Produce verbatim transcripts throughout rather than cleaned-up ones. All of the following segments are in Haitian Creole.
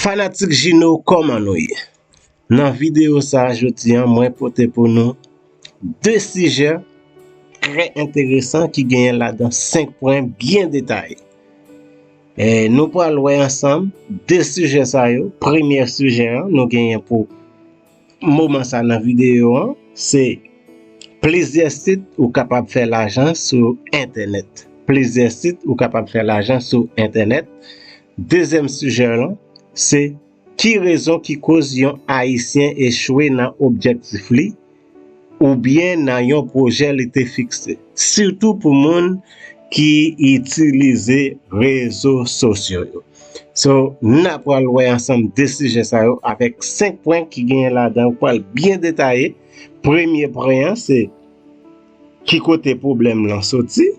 Fanatik Jino, kòman nou ye? Nan videyo sa a jodi a, mwen pote pou nou de sijè trè enteresan ki genyen ladan senk pwen byen detaye. E nou pral wè ansanm de sijè sa yo. Premye sijè an nou genyen pou moman sa nan videyo an, se plizyè sit ou kapab fè lajan sou entènèt. Plizyè sit ou kapab fè lajan sou entènèt. Dezyèm sijè lan, se ki rezon ki koz yon Ayisyen echwe nan objektif li oubyen nan yon pwojè li te fikse, sitou pou moun ki itilize rezo sosyo yo. So, n a pral wè ansanm de sijè sa yo avèk senk pwen ki genyen ladan, ou pral byen detaye. Premye pwen an, se ki kote pwoblèm lan soti.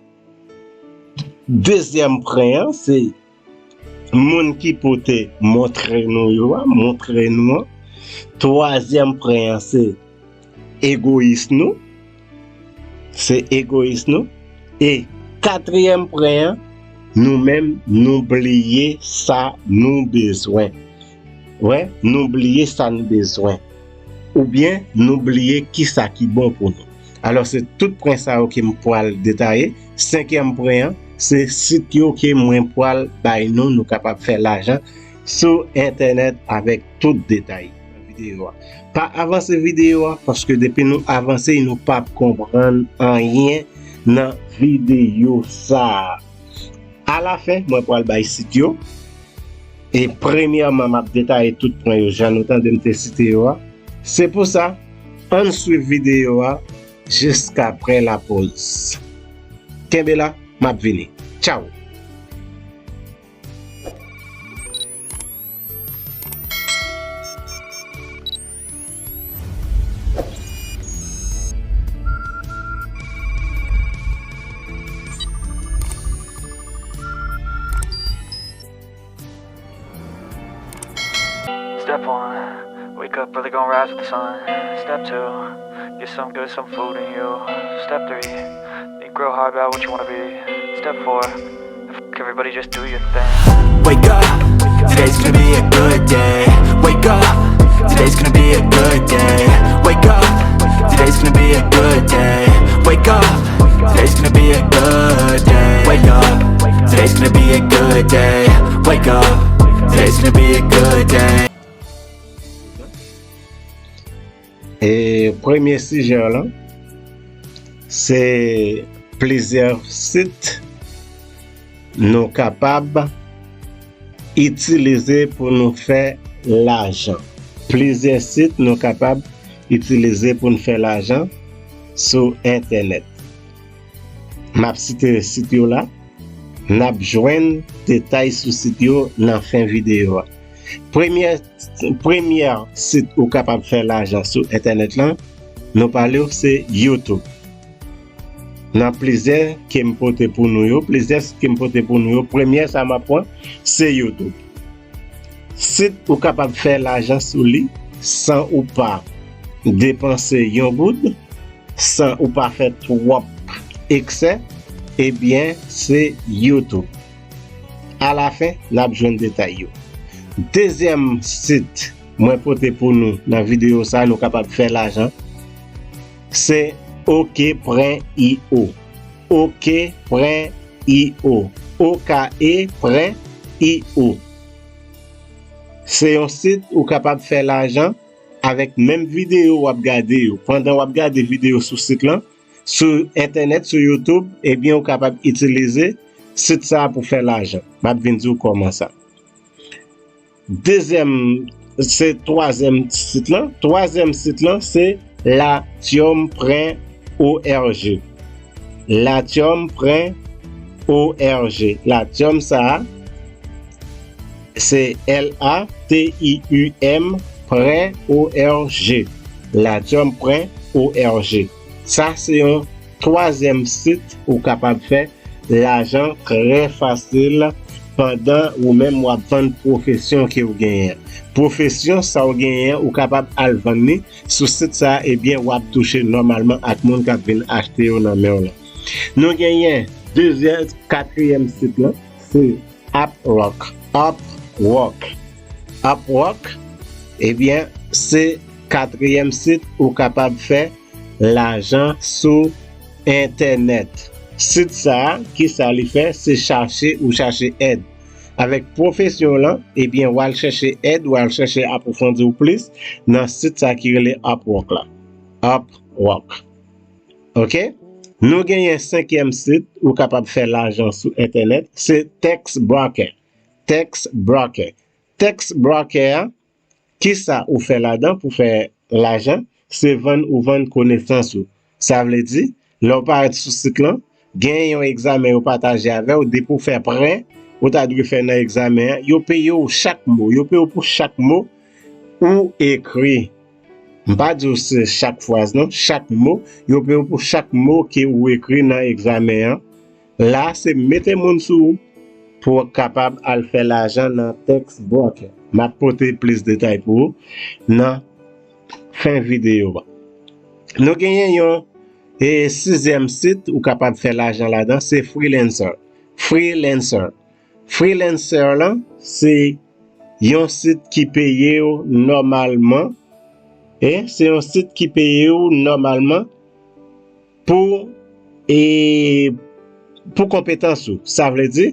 Dezyèm pwen an, se moun ki pote montre nou yo a, montre nou an. Twazyèm pwen an, se egoyis nou. Se egoyis nou. E katriyèm pwen an, nou menm, nou bliye sa nou bezwen. Wè, nou bliye sa nou bezwen. Oubyen nou bliye kisa ki bon pou nou. Alò, se tout pwen sa yo ke m pral detaye. Senkyèm pwen an, se sit yo ke mwen pral bay nou, nou kapab fè lajan sou entènèt avèk tout detay nan videyo a. Pa avanse videyo a, paske depi nou avanse, nou p ap konprann anyen nan videyo sa a. Alafen, mwen pral bay sit yo. E premyèman, m ap detaye tout pwen yo, jan nou tande m te site yo a. Se pou sa, ann swiv videyo a jiskaprè lapòz. Kenbe la, m ap vini. Tchaw! Step one, wake up early, gonna rise with the sun. Step two, get some good, some food in you. Step three, think real hard about what you wanna be. Step four, fuck everybody, just do your thing. Wake up, today's gonna be a good day. Wake up, today's gonna be a good day. Wake up, today's gonna be a good day. Wake up, today's gonna be a good day. Wake up, today's gonna be a good day. Wake up, today's gonna be a good day. E premye sijè lan, se plizyè sit nou kapab itilize pou nou fè lajan. Plizyè sit nou kapab itilize pou n fè lajan sou entènèt. M ap site sit yo la. N ap jwenn detay sou sit yo nan fen videyo a. Premyè, premyè sit ou kapab fè lajan sou entènèt lan, nou pale w, se YouTube. Nan plizyè ke m pote pou nou yo, plizyè sit ke m pote pou nou yo, premyè sa m ap pran, se YouTube. Sit ou kapab fè lajan sou li san ou pa depanse yon goud, san ou pa fè twòp eksè, ebyen, se YouTube. Alafen, n ap jwenn detay yo. Dezyèm sit mwen pote pou nou nan videyo sa, nou kapab fè lajan, se OK pwen I O. OK pwen I O. O K E pwen I O. Se yon sit ou kapab fè lajan avèk menm videyo w ap gade yo. Pandan w ap gade videyo sou sit lan, sou entènèt, sou YouTube, ebyen, ou kapab itilize sit sa a pou fè lajan. M ap vin di w kòman sa. Dezyèm, se twazyèm sit lan. Twazyèm sit lan, se latium pwen O R G. Latium pwen O R G. Latium sa a, se L A T I U M pwen O R G. Latium pwen O R G. Sa se yon twazyèm sit ou kapab fè lajan trè fasil pandan ou menm w ap vann pwofesyon ke w genyen. Pwofesyon sa w genyen, ou kapab al vann li sou sit sa a, ebyen, w ap touche nòmalman ak moun k ap vin achte yo nan men w lan. Nou genyen dezyèm, katriyèm sit lan, se Upwork. Upwork. Upwork, ebyen, se katriyèm sit ou kapab fè lajan sou entènèt. Sit sa a, kisa li fè? Se chache, ou chache èd. Avèk pwofesyon w lan, ebyen, w al chèche èd, w al chèche apwofondi w plis nan sit sa ki rele Upwork la. Upwork. Oke? Nou genyen senkyèm sit ou kapab fè lajan sou entènèt, se Text Broker. Text Broker. Text Broker a, kisa ou fè ladan pou fè lajan? Se vann ou vann konesans ou. Sa vle di, lè w parèt sou sit lan, gen yon egzamen yo pataje avè w, depi w fè prè, ou ta dwe fè nan egzamen an, yo peye w chak mo, yo peye w pou chak mo ou ekri. M pa di w se chak fraz non, chak mo, yo peye w pou chak mo ke ou ekri nan egzamen an. La, se mete moun sou ou pou w kapab al fè lajan nan Text Broker. M ap pote plis detay pou ou nan fen videyo a. Nou genyen yon e sizyèm sit ou kapab fè lajan ladan, se Freelancer. Freelancer. Freelancer lan, se yon sit ki peye w nòmalman. E se yon sit ki peye w nòmalman pou, e, pou konpetans ou. Sa vle di,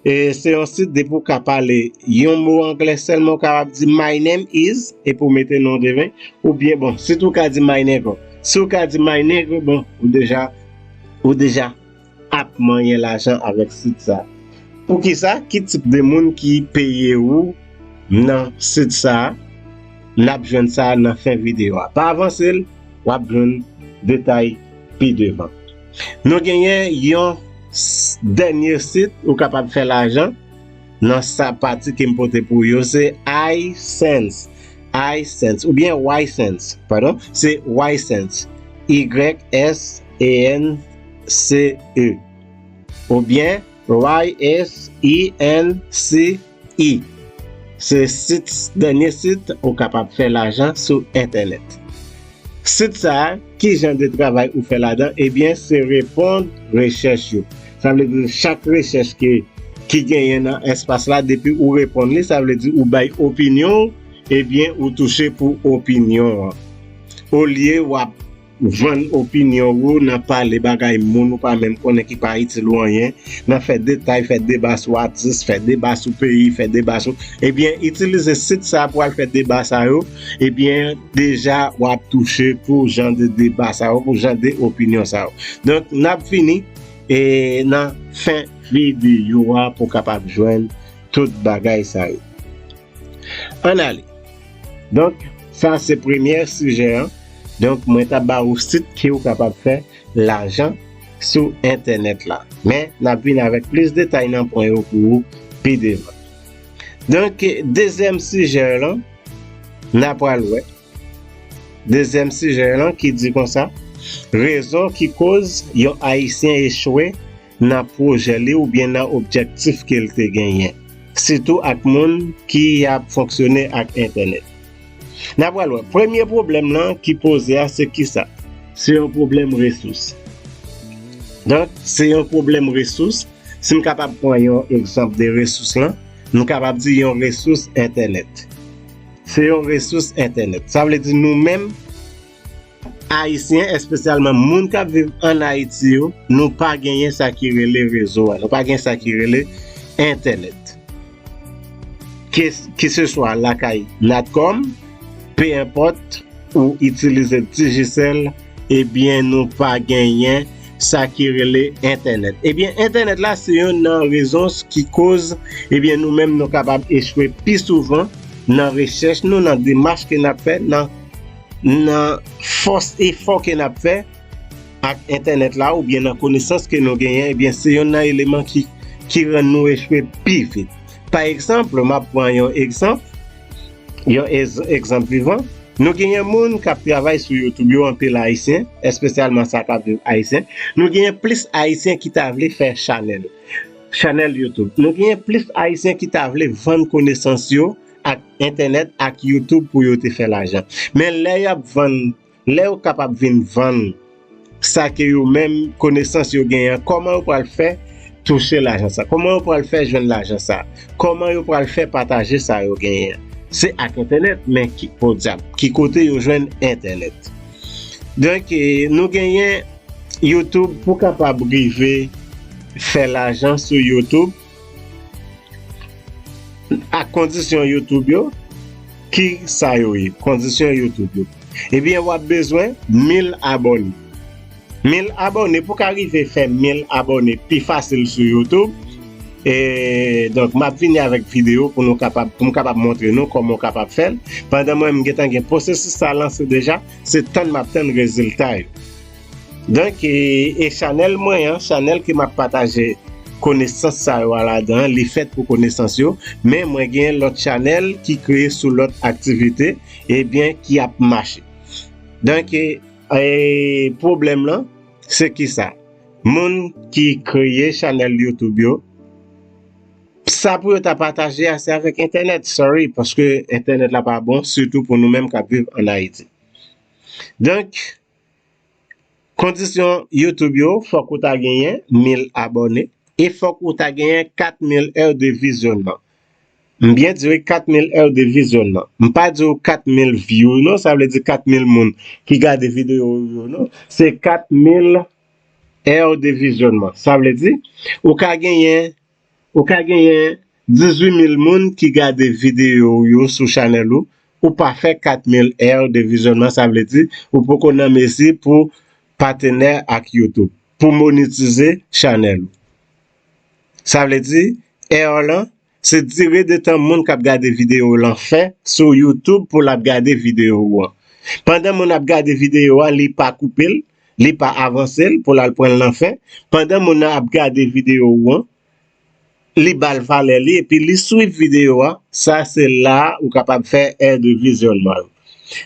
e, se yon sit depi w ka pale yon mo anglè sèlman, w kapab di "My name is", epi w mete non devèn, oubyen, bon, sitou w ka di "My nigga". Si w ka di "My nigga", bon, ou deja, ou deja ap manyen lajan avèk sit sa. Poukisa? Ki tip de moun ki peye ou nan sit sa? N ap jwenn sa nan fen videyo a. Pa avanse l, w ap jwenn detay pi devan. Nou genyen yon s- dènye sit ou kapab fè lajan nan sa pati ke m pote pou yo, se iSence. iSence, oubyen Y-Sence, padon, se Y-Sence. Y S E N C E. Oubyen Y S E N C E. Se sit, dènye sit ou kapab fè lajan sou entènèt. Sit sa a, ki jan de travay ou fè ladan? Ebyen, se reponn rechèch yo. Sa vle di chak rechèch ke, ki genyen nan espas la, depi ou reponn li, sa vle di ou bay opinyon w, ebyen, ou touche pou opinyon an. Olye w ap vann opinyon ou nan pale bagay moun ou pa menm konnen ki pa itil ou anyen, nan fè detay, fè deba sou atis, fè deba sou peyi, fè deba sou, ebyen, itilize sit sa pou al fè deba sa yo, ebyen, deja w ap touche pou jan de deba sa yo, pou jan de opinyon sa yo. Donk, n ap fini e nan fen videyo a pou w kapab jwenn tout bagay sa yo. Ann ale. Donk, sa se premyè sijè an. Donk, mwen t ap ba ou sit ke ou kapab fè lajan sou entènèt la. Men, n ap vin avèk plis detay nan pwen yo pou ou pi devan. Donk, dezyèm sijè lan, n ap pral wè. Dezyèm sijè lan ki di konsa, rezon ki koz yon Ayisyen echwe nan pwojè li oubyen nan objektif ke l te genyen, sitou ak moun ki ap fonksyone ak entènèt. N ap pral wè, premye pwoblèm lan ki poze a, se kisa? Se yon pwoblèm resous. Donk, se yon pwoblèm resous. Si m kapab pran yon egzanp de resous lan, m kapab di yon resous entènèt. Se yon resous entènèt. Sa vle di nou menm, Ayisyen, espesyalman moun k ap viv ann Ayiti yo, nou pa genyen sa ki rele rezo a, nou pa gen sa ki rele entènèt. Ke, ke se swa lakay Natcom, pe enpòt, ou itilize Digicel, ebyen, nou pa genyen sa ki rele entènèt. Ebyen, entènèt la se youn nan rezon ki koz, ebyen, nou menm nou kapab echwe pi souvan nan rechèch nou, nan demach ke n ap fè, nan, nan fòs efò ke n ap fè ak entènèt la oubyen nan konesans ke nou genyen, ebyen, se youn nan eleman ki, ki rann nou echwe pi vit. Pa egzanp, m ap pran yon egzanp, yon ez- egzanp vivan. Nou genyen moun k ap travay sou YouTube yo, anpil Ayisyen, espesyalman sa k ap viv Ayisyen. Nou genyen plis Ayisyen ki ta vle fè chanèl, chanèl YouTube. Nou genyen plis Ayisyen ki ta vle vann konesans yo ak entènèt, ak YouTube pou yo te fè lajan. Men lè y ap vann, lè yo kapab vin vann sa ke yo menm, konesans yo genyen an, kòman yo pral fè touche lajan sa? Kòman yo pral fè jwenn lajan sa? Kòman yo pral fè pataje sa yo genyen an? Se ak entènèt, men ki, podyab, ki kote yo jwenn entènèt? Donk, eh, nou genyen YouTube pou kapab rive fè lajan sou YouTube ak kondisyon YouTube yo. Ki sa yo ye? Kondisyon YouTube yo. Ebyen, w ap bezwen mil abòne. Mil abòne, pou ka rive fè mil abòne pi fasil sou YouTube. E, donk, m ap vini avèk videyo pou nou kapab, pou m kapab montre nou kòman w kapab fè l. Pandan mwen, m gentan gen pwosesis sa lanse deja, se tann m ap tann rezilta yo. Donk, e, e chanèl mwen an, chanèl ke m ap pataje konesans sa yo a ladan, li fèt pou konesans yo, men mwen gen lòt chanèl ki kreye sou lòt aktivite, ebyen, ki ap mache. Donk, e, e, pwoblèm lan, se ki sa? Moun ki kreye chanèl YouTube yo, sa pou yo ta pataje a, se avèk entènèt, sorry, paske entènèt la pa bon, sitou pou nou menm k ap viv ann Ayiti. Donk, kondisyon YouTube yo, fòk ou ta genyen mil abòne, e fòk ou ta genyen kat mil è de vizyònman. M byen di wi, kat mil è de vizyònman. M pa di w kat mil view non, sa vle di kat mil moun ki gade videyo w yo non. Se kat mil è de vizyònman. Sa vle di, ou ka genyen, ou ka genyen dizuit mil moun ki gade videyo w yo sou chanèl ou, ou pa fè kat mil è de vizyònman, sa vle di, ou poko nan mezi pou patenè ak YouTube, pou monetize chanèl ou. Sa vle di, è lan, se dire de tan moun k ap gade videyo w lan fè sou YouTube pou l ap gade videyo w an. Pandan moun ap gade videyo a, li pa koupe l, li pa avanse l pou l al pran l nan fen. Pandan moun nan ap gade videyo w an, li ba l valè li, epi li swiv videyo a, sa se la ou kapab fè è de vizyònman yo.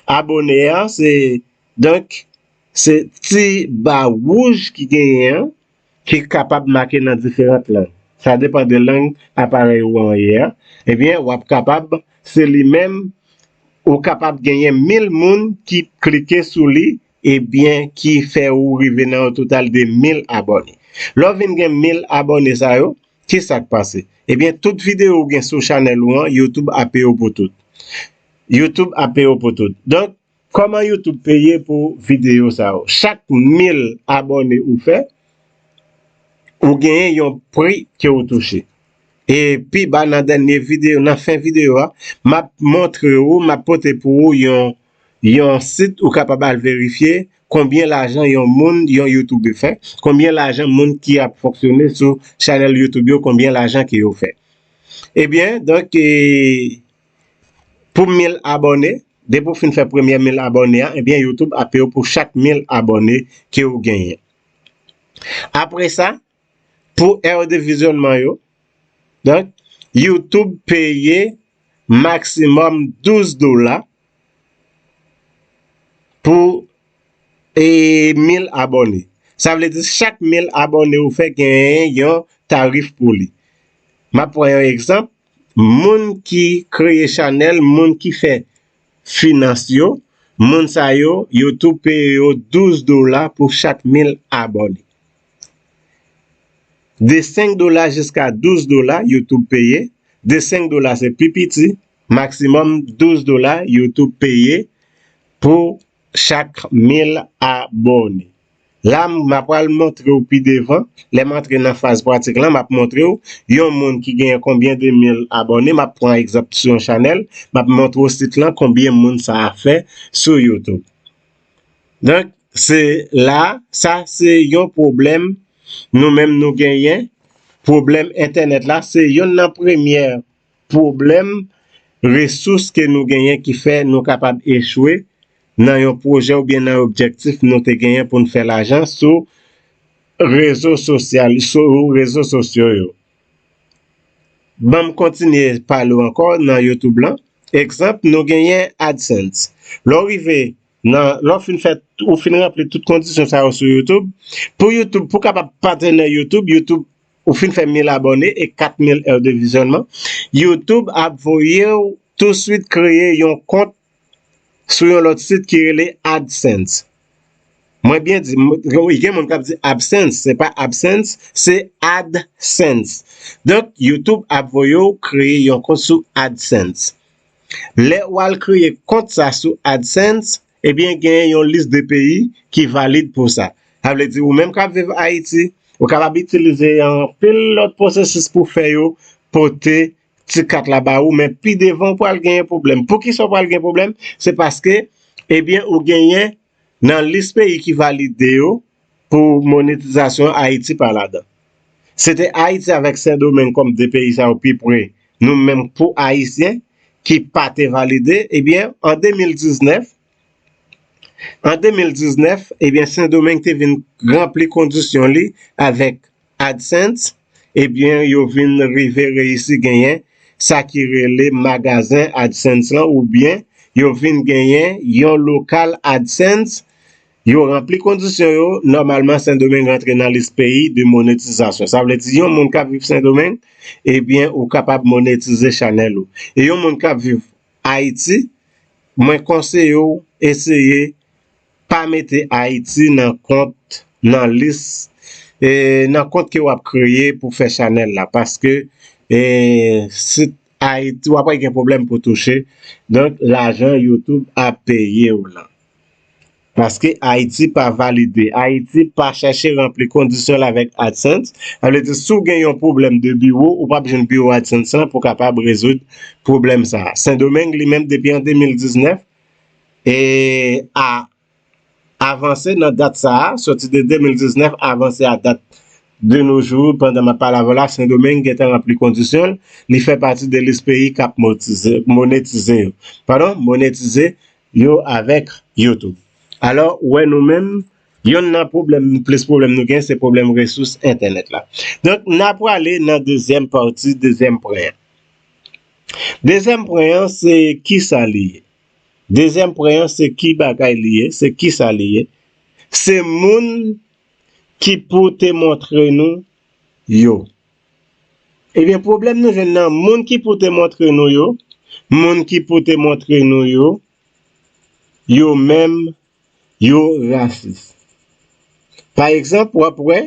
Abòne a, se, donk, se ti ba wouj ki genyen an, ki kapab make nan diferan lang. Sa depann de lang aparèy ou an ye a. Ebyen, w ap kapab, se li menm, ou kapab genyen mil moun ki klike sou li, ebyen, ki fè ou rive nan yon total de mil abòne. Lè w vin gen mil abòne sa yo, ki sa k pase? Ebyen, tout videyo ou gen sou chanèl ou an, YouTube ap peye w pou tout. YouTube ap peye w pou tout. Donk, kòman YouTube peye pou videyo sa yo? Chak mil abòne ou fè, ou genyen yon pri ke ou touche. E pi ba nan dènye videyo, nan fen videyo a, m ap montre ou, m ap pote pou ou yon, yon sit ou kapab al verifye konbyen lajan yon moun, yon YouTuber fè, konbyen lajan moun ki ap fonksyone sou chanèl YouTube yo, konbyen lajan ke yo fè. Ebyen, donk, e, pou mil abòne, depi w fin fè premyè mil abòne a, ebyen, YouTube ap peye w pou chak mil abòne ke w genyen. Apre sa, pou è de vizyònman yo, donk, YouTube peye maksimòm douz dola pou, e, mil abòne. Sa vle di chak mil abòne ou fè genyen yon tarif pou li. M ap pran yon egzanp, moun ki kreye chanèl, moun ki fè finans yo, moun sa yo, YouTube peye yo douz dola pou chak mil abòne. De senk dola jiska douz dola YouTube peye. De senk dola se pi piti, maksimòm douz dola YouTube peye pou chak mil abòne. La, m ap pral montre w pi devan, lè m antre nan faz pratik lan, m ap montre w yon moun ki genyen konbyen de mil abòne, m ap pran egzanp sou yon chanèl, m ap montre w sit lan, konbyen moun sa a fè sou YouTube. Donk, se la, sa se yon pwoblèm nou menm nou genyen. Pwoblèm entènèt la, se youn nan premyè pwoblèm, resous ke nou genyen ki fè nou kapab echwe nan yon pwojè oubyen nan yon objektif nou te genyen pou n fè lajan sou rezo sosyal, sou rezo sosyo yo. Ban m kontinye pale w ankò nan YouTube lan. Egzanp, nou genyen AdSense. Lè w rive nan, lè w fin fè, ou fin ranpli tout kondisyon sa yo sou YouTube, pou YouTube, pou kapab patenè YouTube, YouTube, ou fin fè mil abòne e kat mil è de vizyònman, YouTube ap voye w touswit kreye yon kont sou yon lòt sit ki rele AdSense. Mwen byen di, m-, gen moun k ap di AbSense, se pa AbSense, se AdSense. Donk, YouTube ap voye w kreye yon kont sou AdSense. Lè w al kreye kont sa sou AdSense, ebyen, genyen yon lis de peyi ki valid pou sa. Sa vle di, ou menm k ap viv Ayiti, ou kapab itilize anpil lòt pwosesis pou fè yo pote ti kat la ba ou, men pi devan ou pral genyen pwoblèm. Poukisa ou pral gen pwoblèm? Se paske, ebyen, ou genyen nan lis peyi ki valide yo pou monetizasyon, Ayiti pa ladan. Se te Ayiti avèk Sendomeng kòm de peyi sa yo pi pre nou menm pou Ayisyen ki pa te valide. Ebyen, an de mil diznèf, an de mil diznèf, ebyen, Sendomeng te vin ranpli kondisyon li avèk AdSense, ebyen, yo vin rive reyisi genyen sa ki rele magazen AdSense lan, oubyen yo vin genyen yon lokal AdSense, yo ranpli kondisyon yo, nòmalman, Sendomeng rantre nan lis peyi de monetizasyon. Sa vle di, yon moun k ap viv Sendomeng, ebyen, ou kapab monetize chanèl ou. E yon moun k ap viv Ayiti, mwen konseye w eseye pa mete Ayiti nan kont, nan lis, e, nan kont ke w ap kreye pou fè chanèl la, paske, e, si Ayiti, w ap gen pwoblèm pou touche, donk, lajan YouTube ap peye w lan. Paske Ayiti pa valide. Ayiti pa chèche ranpli kondisyon l avèk AdSense. Sa vle di, si w gen yon pwoblèm de biwo, ou p ap jwenn biwo AdSense lan pou kapab rezoud pwoblèm sa a. Sendomeng, li menm, depi an de mil diznèf, e a avanse nan dat sa a, soti de de mil diznèf avanse a dat de nos jours, pandan m ap pale avè w la, Sendomeng gentan ranpli kondisyon l, li fè pati de lis peyi k ap motize, monetize yo. Padon, monetize yo avèk YouTube. Alò, ou wè nou menm, yonn nan pwoblèm, plis pwoblèm nou gen, se pwoblèm resous entènèt la. Donk, n a prale nan dezyèm pati, dezyèm pwen an. Dezyèm pwen an, se kisa li ye? Dezyèm pwen an, se ki bagay li ye, se kisa li ye? Se moun ki pou te montre nou yo. Ebyen, pwoblèm nou jwenn nan moun ki pou te montre nou yo, moun ki pou te montre nou yo, yo menm, yo rasis. Pa egzanp, w ap wè,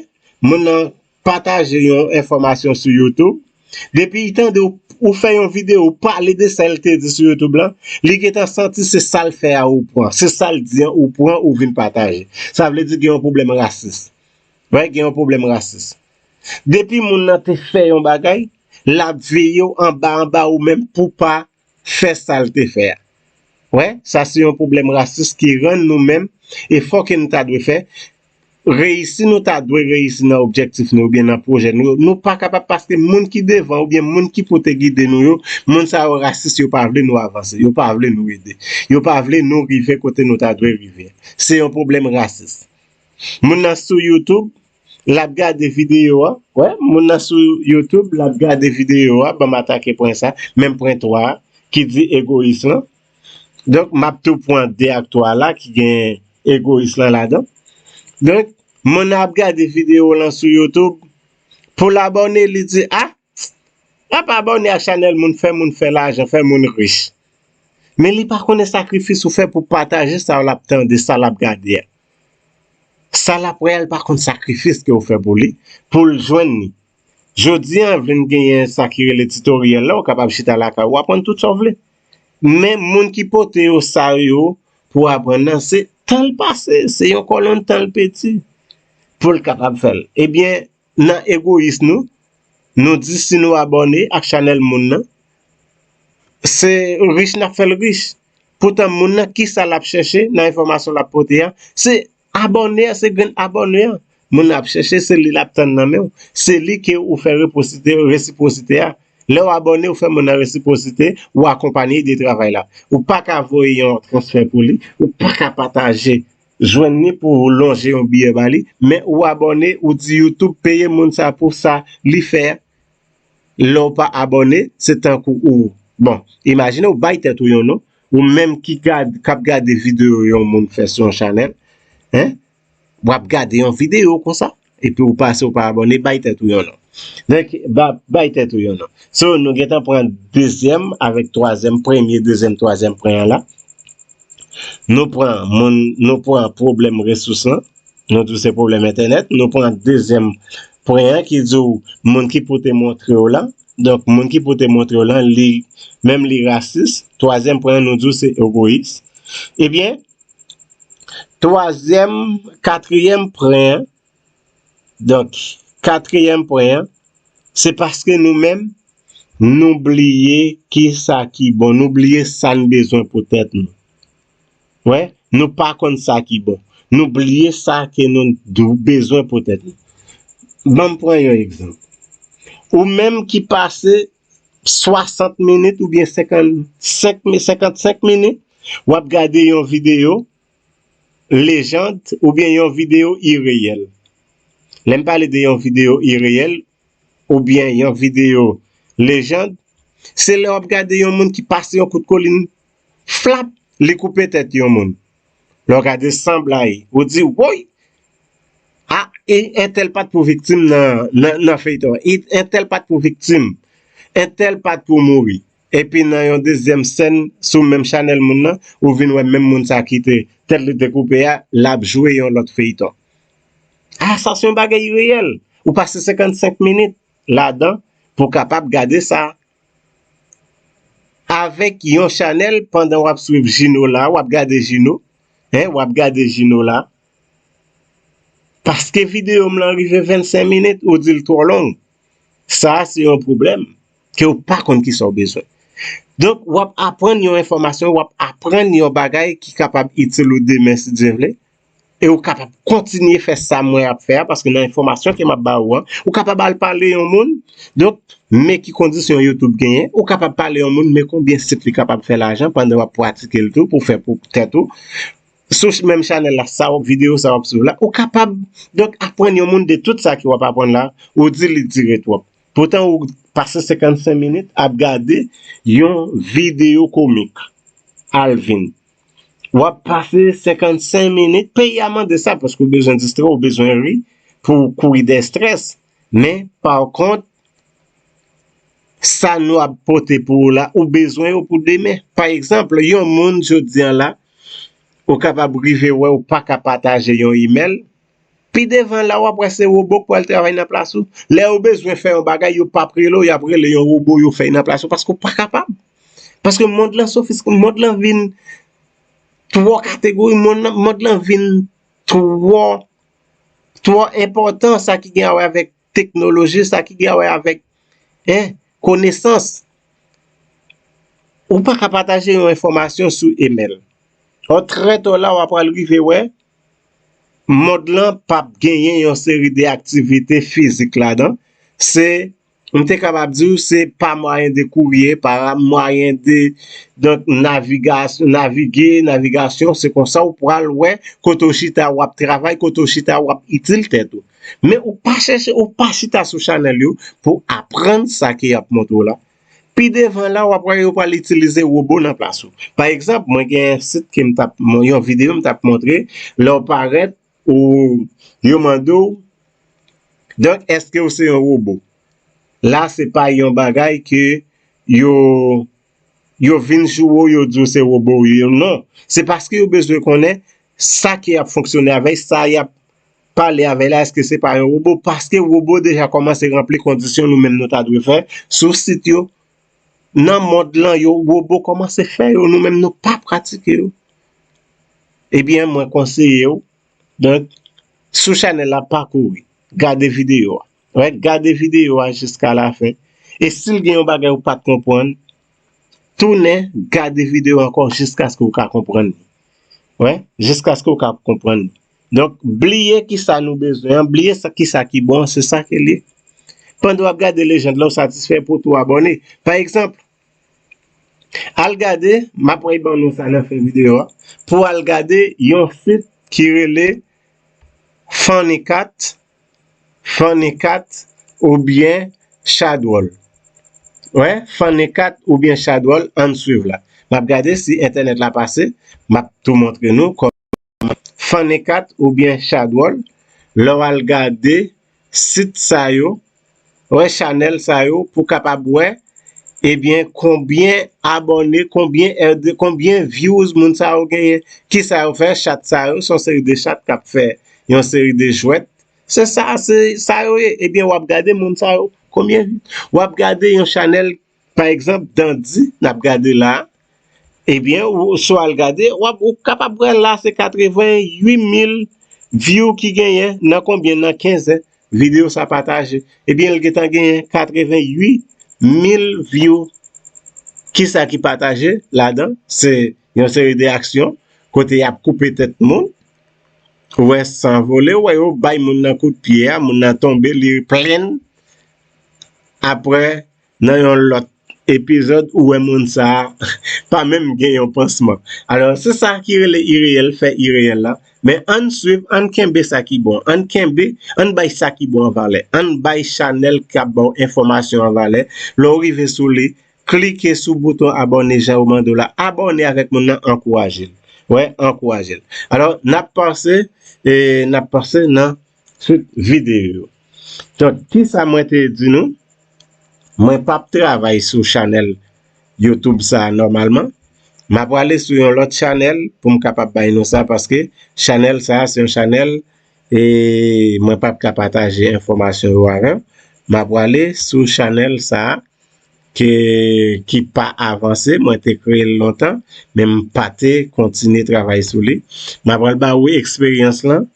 moun nan pataje yon enfòmasyon sou YouTube, depi li tande w, ou fè yon videyo, ou pale de sa l te di sou YouTube lan, li gentan santi se sa l fè a ou pran, se sa l di an ou pran, ou vin pataje. Sa vle di gen yon pwoblèm rasis. Wè, gen yon pwoblèm rasis. Depi moun nan te fè yon bagay, l ap veye w anba anba ou menm pou pa fè sa l te fè a. Wè, sa se yon pwoblèm rasis ki rann nou menm, efò ke nou ta dwe fè, reyisi nou ta dwe reyisi nan objektif nou oubyen nan pwojè nou yo, nou pa kapab paske moun ki devan oubyen moun ki pou te gide nou yo, moun sa yo rasis, yo pa vle nou avanse, yo pa vle nou ede, yo pa vle nou rive kote nou ta dwe rive. Se yon pwoblèm rasis. Moun nan sou YouTube, l ap gade videyo a. Wè, moun nan sou YouTube, l ap gade videyo a, ban m atake pwen sa, menm pwen twa a, ki di egoyis lan. Donk, m ap tou pran de ak twa la ki gen egoyis lan ladan. Donk, moun nan ap gade videyo lan sou YouTube, pou l abòne, li di, a, ap abòne a chanèl moun, fè moun fè lajan, fè moun rich. Men li pa konnen sakrifis ou fè pou pataje sa l ap tande, sa l ap gade a. Sa l ap wè a, li pa konn sakrifis ke w fè pou li, pou l jwenn li. Jodi a, vin genyen sa ki rele titoryèl la, ou kapab chita lakay ou, aprann tout sa w vle. Men moun ki pote yo sa yo pou aprann nan, se tan l pase, se yon kòlonn tan l pèdi pou l kapab fè l. Ebyen, nan egoyis nou, nou di si nou abòne ak chanèl moun nan, se rich n ap fè l rich. Poutan, moun nan, kisa l ap chèche nan enfòmasyon l ap pote a? Se abòne a, se grenn abòne a. Moun nan ap chèche, se li l ap tann nan men w. Se li ke ou fè reposite, resipwosite a. Lè w abòne, ou fè moun nan resipwosite, ou akonpanye ide travay la. Ou pa ka voye yon transfè pou li, ou pa ka pataje jwenn li pou w lonje yon biyè ba li, men ou abòne, ou di YouTube peye moun sa pou sa li fè a. Lè w pa abòne, se tankou ou, bon, imajine w bay tèt ou yon non, ou menm ki gad, k ap gade videyo yon moun fè sou yon chanèl, en, w ap gade yon videyo konsa, epi ou pase ou pa abòne, bay tèt ou yon non. Donk, ba, bay tèt ou yon non. So, nou gentan pran dezyèm avèk twazyèm, premye, dezyèm, twazyèm pwen an la. Nou pran moun, nou pran pwoblèm resous lan. Nou di w se pwoblèm entènèt. Nou pran dezyèm pwen an ki di w moun ki pou te montre w la. Donk, moun ki pou te montre w lan, li menm li rasis. Twazyèm pwen an, nou di w se egoyis. Ebyen, twazyèm, katriyèm pwen an, donk, katriyèm pwen an, se paske nou menm, nou bliye ki sa ki bon, nou bliye sa n bezwen pou tèt nou. Wè, nou pa konn sa ki bon. Nou bliye sa ke nou dou- bezwen pou tèt nou. Ban m pran yon egzanp. Ou menm ki pase swasant minit oubyen senkannsenk mi- senkannsenk minit, w ap gade yon videyo lejand oubyen yon videyo ireyèl. Lè m pale de yon videyo ireyèl oubyen yon videyo lejand, se lè w ap gade yon moun ki pase yon kout kolin, flap, li koupe tèt yon moun. Lè w gade san blag, ou di, woy! A, e entèl pa t pou viktim nan, nan, nan feyton an. E entèl pa t pou viktim. Entèl pa t pou mouri. Epi nan yon dezyèm sèn sou menm chanèl moun nan, ou vin wè menm moun sa ki te tèt li te koupe a, l ap jwe yon lòt feyton. A, sa se yon bagay ireyèl. Ou pase senkannsenk minit ladan pou w kapab gade sa. Avèk yon chanèl, pandan w ap swiv Jino la, w ap gade Jino, en, w ap gade Jino la, paske videyo m lan rive vennsenk minit, ou di l twò long. Sa a se yon pwoblèm ke w pa konn kisa w bezwen. Donk, w ap aprann yon enfòmasyon, w ap aprann yon bagay ki kapab itil ou demen, si Dye vle, e ou kapab kontinye fè sa mwen ap fè a, paske nan enfòmasyon ke m ap ba ou an, ou kapab al pale yon moun. Donk, men ki kondisyon YouTube genyen, ou kapab pale yon moun, men konbyen sit li kapab fè lajan pandan w ap pratike l tou pou fè pou tèt ou. Sou ch- menm chanèl la, sa w ap videyo, sa w ap swiv la, ou kapab, donk, aprann yon moun de tout sa ke w ap aprann la, ou di li dire twòp. Poutan ou pase senkannsenk minit ap gade yon videyo komik. Al vin. W ap pase senkannsenk minit, peyi a mande sa, paske w bezwen distrè, w bezwen ri pou w kouri de estrès. Men, pa kont, sa nou ap pote pou ou la, ou bezwen yo pou demen. Pa egzanp, yon moun jodi a la, ou kapab rive wè ou pa ka pataje yon imèl, pi devan la, w ap wè se wobo k pral travay nan plas ou. Lè yo bezwen fè yon bagay, yo p ap rele w, y ap rele yon wobo, yo fè l nan plas ou, paske w pa kapab. Paske mond lan sofisti- mond lan vin twò kategori, mond lan, mond lan vin twò, twò enpòtan, sa ki gen a wè avèk teknoloji, sa ki gen a wè avèk, en, konesans. Ou pa ka pataje yon enfòmasyon sou imèl. Ò, trè tò la, w ap pral rive wè, mond lan p ap genyen yon seri de aktivite fizik ladan. Se, m te kapab di w, se pa mwayen de kourye, pa mwayen de, donk, navigasyon, navige, navigasyon, se konsa w pral wè kote w chita w ap travay, kote w chita w ap itil tèt ou. Men ou pa chèche, ou pa chita sou chanèl yo pou aprann sa ke y ap montre w la. Pi devan la, w ap wè yo pral itilize wobo nan plas ou. Pa egzanp, mwen gen yon sit ke m t ap, yon videyo m t ap montre, lè w parèt, ou, yo mande w, donk, èske w se yon wobo? La, se pa yon bagay ke yo, yo vin joure w, yo di w se wobo w ye, non. Se paske yo bezwen konnen sa ke y ap fonksyone avè l, sa y ap pale avè l la, èske se pa yon wobo? Paske wobo deja kòmanse ranpli kondisyon nou menm nou ta dwe fè sou sit yo. Nan mond lan, yo, wobo kòmanse fè yo, nou menm nou pa pratike yo. Ebyen, mwen konseye w, donk, sou chanèl la, pa kouri. Gade videyo a. Wè, gade videyo a jiska lafen. E si l gen yon bagay ou pa t konprann, tounen gade videyo a ankò jiskaske w ka konprann li. Wè, jiskaske w ka konprann li. Donk, bliye kisa nou bezwen an, bliye sa, kisa ki bon, se sa ke li. Pandan w ap gade lejand la, ou satisfè pou tou abòne. Pa egzanp, al gade, m ap wè ban nou sa nan fen videyo a, pou al gade yon sit ki rele Funny Cat, Funny Cat oubyen Chadwall. Wè, Funny Cat oubyen Chadwall, ann swiv la. M ap gade si entènèt la pase, m ap tou montre nou kòman Funny Cat oubyen Chadwall. Lè w al gade sit sa yo, wè chanèl sa yo, pou kapab wè, ebyen, konbyen abòne, konbyen R D, konbyen views moun sa yo genyen. Kisa yo fè? Chat sa yo, se yon seri de chat k ap fè yon seri de jwèt. Se sa, se sa yo ye. Ebyen, w ap gade moun sa yo, Konbyen w ap gade yon chanèl, pa egzanp, Dandi, n ap gade la, ebyen, ou, si w al gade, w ap, ou kapab wè la, se katreven uit mil view ki genyen nan konbyen, nan kenz videyo sa pataje. Ebyen, l gentan genyen katreven uit mil view. Kisa ki pataje ladan? Se yon seri de aksyon kote y ap koupe tèt moun. Ou wè san vole, ou wè yo bay moun nan kout pye a, moun nan tonbe, li plenn. Apre, nan yon lòt epizòd, ou wè moun sa a pa menm gen yon pansman. Alò, se sa ki rele ireyèl, fè ireyèl la. Men ann swiv, ann kenbe sa ki bon, ann kenbe, ann bay sa ki bon an valè, ann bay chanèl k ap ba w enfòmasyon an valè. Lè w rive sou li, klike sou bouton abòne jan yo mande w la, abòne avèk moun nan, ankouraje l. Wè, ankouraje l. Alò, n ap pase, e, n ap pase nan swit videyo yo. Donk, kisa mwen te di nou? Mwen p ap travay sou chanèl YouTube sa a nòmalman. M ap prale sou yon lòt chanèl pou m kapab bay nou sa, paske chanèl sa a se yon chanèl, e mwen p ap ka pataje enfòmasyon yo avè w. M ap prale sou chanèl sa a ke, ki pa avanse, mwen te kreye l lontan, men m pa te kontinye travay sou li. M ap pral ba ou eksperyans lan.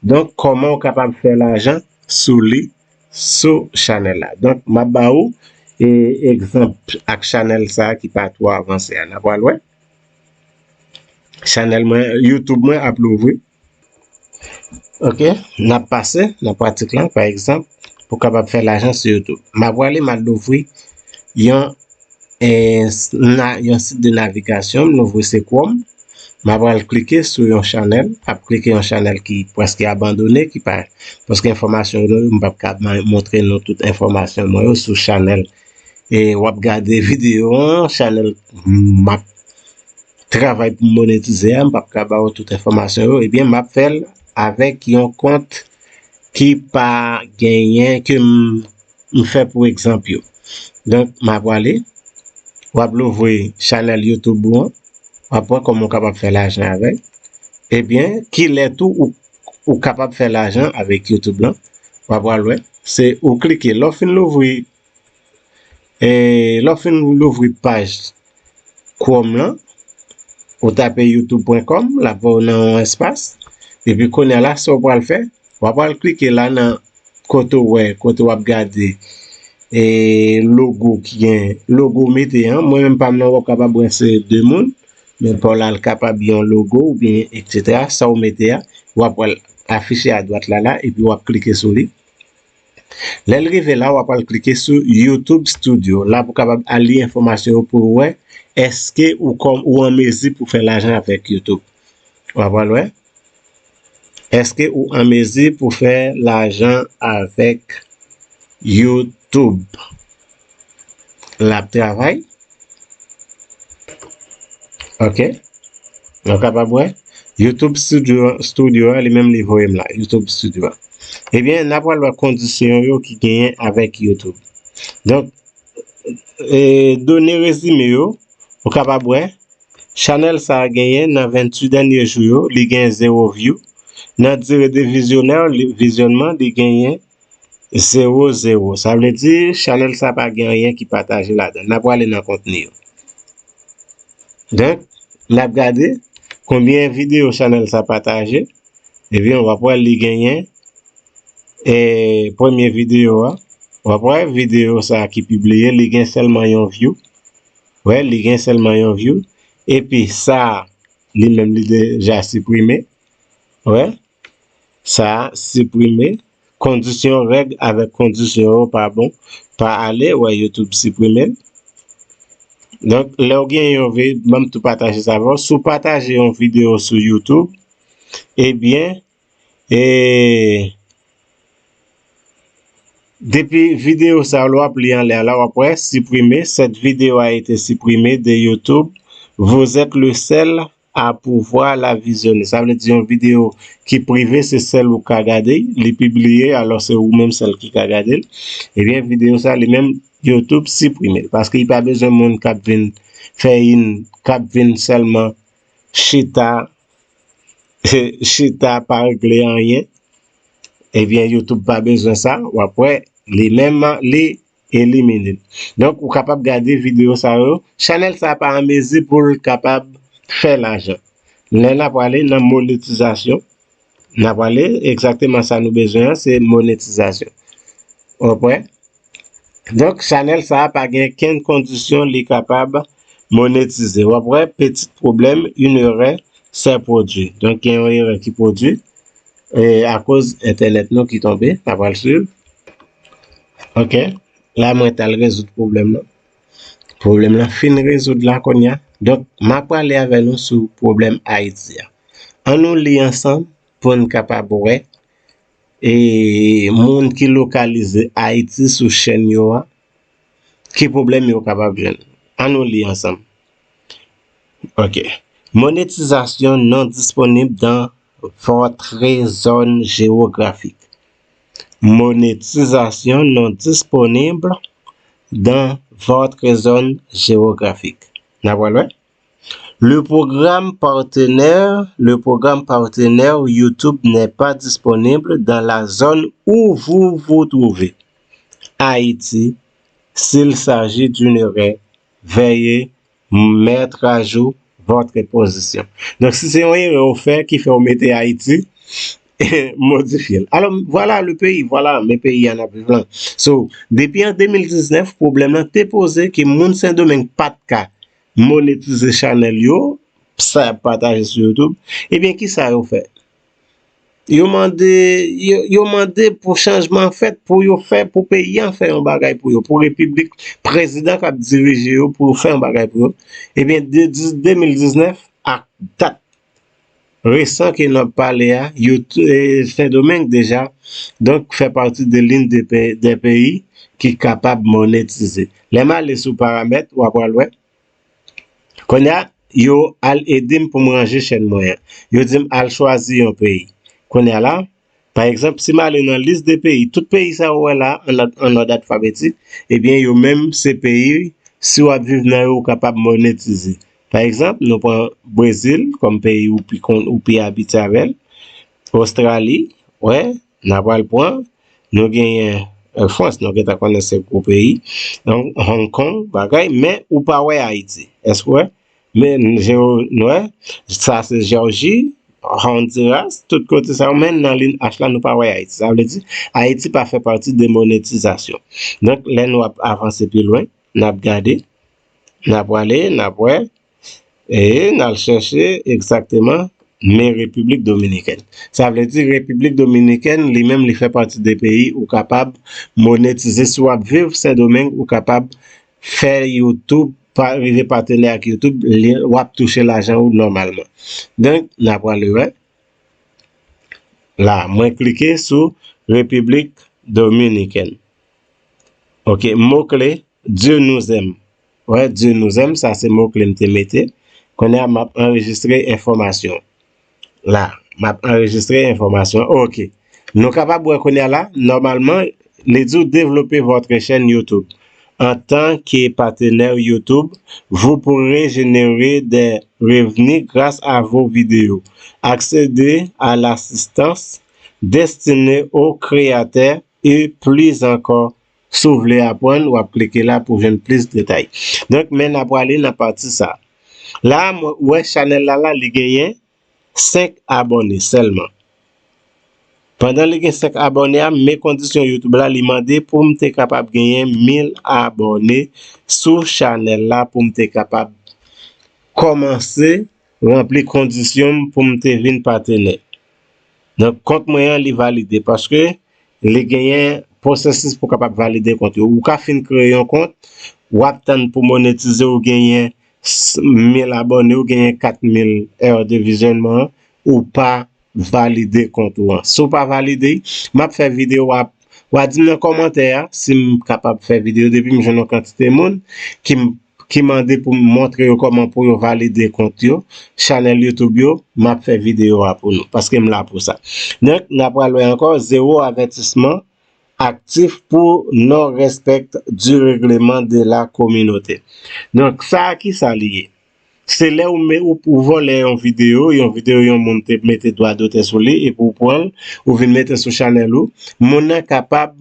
Donk, kòman w kapab fè lajan sou li, sou chanèl la. Donk, m ap ba ou, e, egzanp ak chanèl sa a ki pa twò avanse a. N ap pral wè. Chanèl mwen, YouTube mwen ap louvri. Ok, n ap pase nan pratik lan, pa egzanp, pou kapab fè lajan sou YouTube. M ap prale, m al louvri yon, e, s-, na-, yon sit de navigasyon, m louvri se Chrome. M ap pral klike sou yon chanèl, m ap klike yon chanèl ki prèske abandone, ki pa, paske enfòmasyon yo, m p ap ka ma-, montre nou tout enfòmasyon mwen yo sou chanèl. E w ap gade videyo an, chanèl m ap travay pou m monetize a, m p ap ka ba w tout enfòmasyon yo, ebyen, m ap fè l avèk yon kont ki pa genyen, ke m, m fè pou egzanp yo. Donk, m ap prale, w ap louvri chanèl YouTube ou an, w ap wè kòman w kapab fè lajan avè l. Ebyen, kilè tou ou, ou kapab fè lajan avèk YouTube lan, w ap pral wè. Se ou klike, lè w fin louvri E, lè w fin louvri paj Chrome lan, ou tape youtube pwen kòm, l ap ba w nan yon espas. Epi kounye a la, sa w pral fè, w ap pral klike la nan kote w wè, kote w ap gade, e, logo ki gen, logo w mete an. Mwen menm pa m nan, w ap kapab wè se de moun, men pa w la, l kapab yon logo oubyen etsetera. Sa w mete a, w ap pral afiche adwat la la, epi w ap klike sou li. Lè l rive la, w ap al klike sou YouTube Studio. La pou kapab al li enfòmasyon yo pou w wè èske ou kòm ou an mezi pou fè lajan avèk YouTube. W ap al wè. Èske ou an mezi pou fè lajan avèk YouTube? L ap travay. Ok. Nou kapab wè. YouTube Studio, Studio a, li menm li voye m la. YouTube Studio a. Ebyen, n ap pral wè kondisyon yo ki genyen avèk YouTube. Donk, e, done rezime yo, ou kapab wè, chanèl sa a genyen nan venntuit dènye jou yo, li gen zewo view. Nan dire de vizyonè, li, vizyònman, li genyen zewo zewo. Sa vle di, chanèl sa pa gen anyen ki pataje ladan l. N ap prale nan kontni yo. Donk, n ap gade konbyen videyo chanèl sa pataje. Ebyen, w ap wè li genyen, e, premye videyo a. W ap wè videyo sa ki pibliye, li gen sèlman yon view. Wè, li gen sèlman yon view. Epi sa, li menm li deja siprime. Wè, sa siprime. Kondisyon, règ avèk kondisyon yo pa bon, pa ale, wè YouTube siprime l. Donk, lè w gen yon vi-, ban m tou pataje sa avè w. Si w pataje yon videyo sou YouTube, ebyen, e, depi videyo sa a, lè w ap li anlè a la, w ap wè, siprime, cette vidéo a été supprimée de YouTube. Vous êtes le seul à pouvoir la visionner. Sa vle di yon videyo ki prive, se sèl ou ka gade, li pibliye, alò se ou menm sèl ki ka gade l. Ebyen, videyo sa, li menm, YouTube siprime l. Paske li pa bezwen moun k ap vin fè in, k ap vin sèlman chita, chita pa regle anyen. Ebyen, YouTube pa bezwen sa. W ap wè, li menm, li elimine l. Donk, ou kapab gade videyo sa yo. Chanèl sa a pa an mezi pou l kapab fè lajan. Lè n a prale nan monetizasyon, n a prale egzakteman sa nou bezwen an, se monetizasyon. Ou wè? Donk, chanèl sa a pa gen kenn kondisyon li kapab monetize. W ap wè, petit problème, une erreur s'est produit. Donk, gen yon erè ki pwodui e, akoz entènèt nou ki tonbe. N a pral swiv. Ok. La, mwen t al rezoud pwoblèm nan. Pwoblèm nan fin rezoud la kounye a. Donk, m ap pale avè nou sou pwoblèm Ayiti a. An nou li ansanm pou n kapab wè e moun ki lokalize Ayiti sou chèn yo a, ki pwoblèm yo kapab jwenn. An nou li ansanm. Ok. Monétisation non disponible dans votre zone géographique. Monétisation non disponible dans votre zone géographique. N a pral wè. Le programme partenaire, le programme partenaire YouTube n'est pas disponible dans la zone où vous vous trouvez. Haïti, s'il s'agit d'une erreur, veuillez mettre à jour votre position. Donk, si se yon erè ou fè ki fè ou mete Ayiti, modifye l. Alò, vwala le peyi, vwala, men peyi a n ap viv lan. So, depi an de mil diznèf, pwoblèm lan te poze ke moun Sendomeng pa t ka monetize chanèl yo, sa y ap pataje sou YouTube, ebyen, ki sa yo fè? Yo mande, yo, yo mande pou chanjman fèt, pou yo fè, pou peyi an fè yon bagay pou yo, pou repiblik, prezidan k ap dirije yo, pou yo fè yon bagay pou yo. Ebyen, de, de, de mil diznèf ak dat resan ke n ap pale a, yo, e, Sendomeng deja, donk, fè pati de l'une des pe-, des pays ki kapab monetize. Lè m ale sou paramèt, w ap pral wè. Kounye a, yo al ede m pou m ranje chèn mwen an. Yo di m al chwazi yon peyi. Kounye a la, pa egzanp, si m ale nan lis de peyi, tout peyi sa yo wè la, an òd, an òd alfabetik, ebyen, yo menm, se peyi, si w ap viv nan yo, ou kapab monetize. Pa egzanp, nou pran Brezil kòm peyi ou pi kon, ou pi abitye avè l. Ostrali, wè, n a pral pran, nou genyen, e, Frans, nou gentan konnen se gwo peyi. Donk, Hong Kong, bagay, men ou pa wè Ayiti. Èske w wè? Men, Jeo-, nou wè, sa se Jèji, Honduras, tout kote sa yo, men nan liy H la, nou pa wè Ayiti. Sa vle di, Ayiti pa fè pati de monetizasyon. Donk, lè nou ap avanse pi lwen, n ap gade, n ap prale, n ap wè, e n al chèche egzakteman, men Repiblik Dominikèn. Sa vle di, Repiblik Dominikèn, li menm, li fè pati de peyi ou kapab monetize si w ap viv Sendomeng, ou kapab fè YouTube, pa, rive patenè ak YouTube, li, w ap touche lajan ou nòmalman. Donk, n ap prale wè. La, mwen klike sou Repiblik Dominikèn. Ok, mo kle, Dieu nous aime. Wè, Dieu nous aime, sa se mo kle m te mete. Kounye a, m ap anrejistre enfòmasyon. La, m ap anrejistre enfòmasyon. Ok. Nou kapab wè kounye a la, nòmalman, li di w développer votre chaîne YouTube. En tant que partenaire YouTube, vous pourrez générer des revenus grâce à vos vidéos. Accéder à l'assistance destinée aux créateurs et plus encore. Si w vle aprann, w ap klike la pou jwenn plis detay. Donk, men n ap prale nan pati sa. La, mwen wè chanèl la, la, li genyen senk abòne sèlman. Pandan li gen senk abòne a, men kondisyon YouTube la, li mande pou m te kapab genyen mil abòne sou chanèl la pou m te kapab kòmanse ranpli kondisyon m pou m te vin patenè. Donk, kont mwen an, li valide paske li genyen pwosesis pou kapab valide kont yo. Ou ka fin kreye yon kont, w ap tann pou monetize, ou genyen s-, mil abòne, ou genyen kat mil è de vizyònman, ou pa valide kont ou an. Si w pa valide, m ap fè videyo, w ap, w a di m nan kòmantè a si m kapab fè videyo depi m jwenn yon kantite moun ki m, ki mande pou m montre yo kòman pou yo valide kont yo, chanèl YouTube yo, m ap fè videyo a pou nou, paske m la pou sa. Donk, n ap pral wè ankò, zéro avertissement actif pour non-respect du règlement de la communauté. Donk, sa a ki sa li ye? Se lè ou, me-, ou, ou vòlè yon videyo, yon videyo yon moun te mete dwa dotè sou li, epi ou pran l, ou vin mete sou chanèl ou, moun nan kapab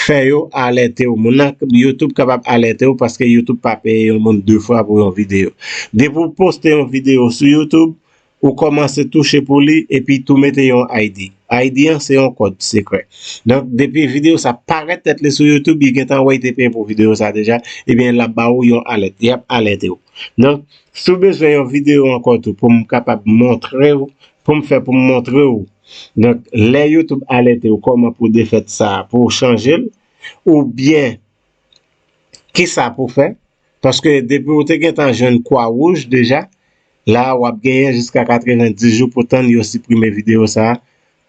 fè yo alète w. Moun nan, YouTube kapab alète w paske YouTube pa peye yon moun de fwa pou yon videyo. Depi w poste yon videyo sou YouTube, ou kòmanse touche pou li epi tou mete yon I D. I D an se yon kòd sekrè. Donk, depi videyo sa parèt tèt li sou YouTube, li gentan wè li te peye pou videyo sa deja, ebyen, l ap ba ou yon alèt, l ap alète w. Donk, si w bezwen yon videyo ankò tou pou m kapab montre w, pou m fè pou m montre w, donk, lè YouTube alète w kòman pou defèt sa, pou w chanje l, oubyen kisa pou fè, paske depi w te gentan jwenn kwa wouj deja, la w ap genyen jiska katrevenndis jou pou tann yo siprime videyo sa a,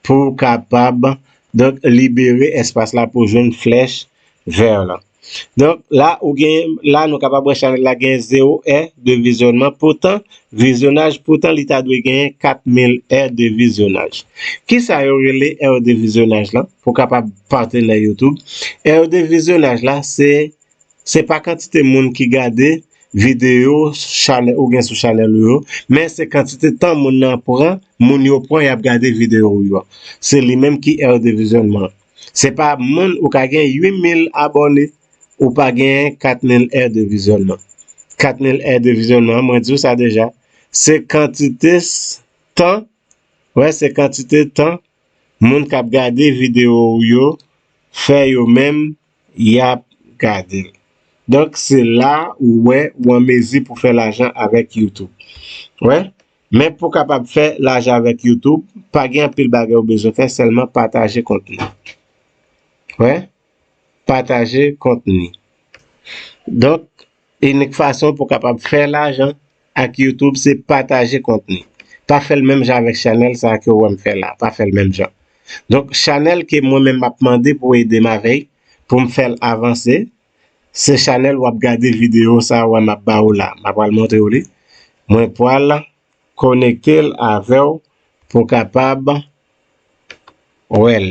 pou w kapab, donk, libere espas la pou w jwenn flèch vè la. Donk, la, ou gen, la, nou kapab wè chanèl la gen zewo è de vizyònman, poutan, vizyonaj, poutan li ta dwe genyen kat mil è de vizyonaj. Kisa yo rele è de vizyonaj la? Pou kapab patnè YouTube, è de vizyonaj la, se, se pa kantite moun ki gade videyo chanèl ou gen sou chanèl ou yo, men se kantite tan moun nan pran, moun yo pran y ap gade videyo ou yo. Se li menm ki è de vizyònman. Se pa moun ou ka gen uit mil abòne, ou pa gen kat mil è de vizyònman. Kat mil è de vizyònman, mwen di w sa deja, se kantite s-, tan, wè, se kantite tan moun k ap gade videyo ou yo fè yo menm y ap gade l. Donk, se la ou wè ou an mezi pou fè lajan avèk YouTube. Wè, men pou kapab fè lajan avèk YouTube, pa gen anpil bagay ou bezwen fè, sèlman pataje kontni. Wè, pataje kontni. Donk, inik fason pou kapab fè lajan ak YouTube, se pataje kontni. Pa fè l menm jan avèk chanèl sa ke w wè m fè la. Pa fè l menm jan. Donk, chanèl ke mwen menm m ap mande pou ede m avè l, pou m fè l avanse, se chanèl w ap gade videyo sa wè m ap ba ou la. M ap pral montre w li. Mwen pral konekte l avè w pou w kapab wè l.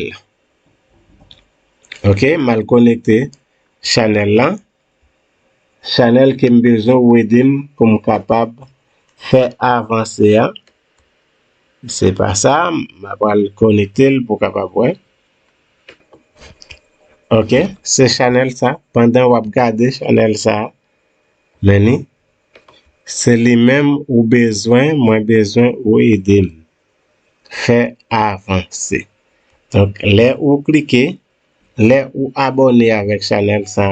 Ok, m al konekte chanèl la. Chanèl ke m bezwen ou ede m pou m kapab fè avanse a. Se pa sa, m ap pral konekte l pou w kapab wè. Ok, se chanèl sa. Pandan w ap gade chanèl sa, men li, se li menm ou bezwen, mwen bezwen ou ede m fè avanse. Donk, lè ou klike, lè ou abòne avèk chanèl sa,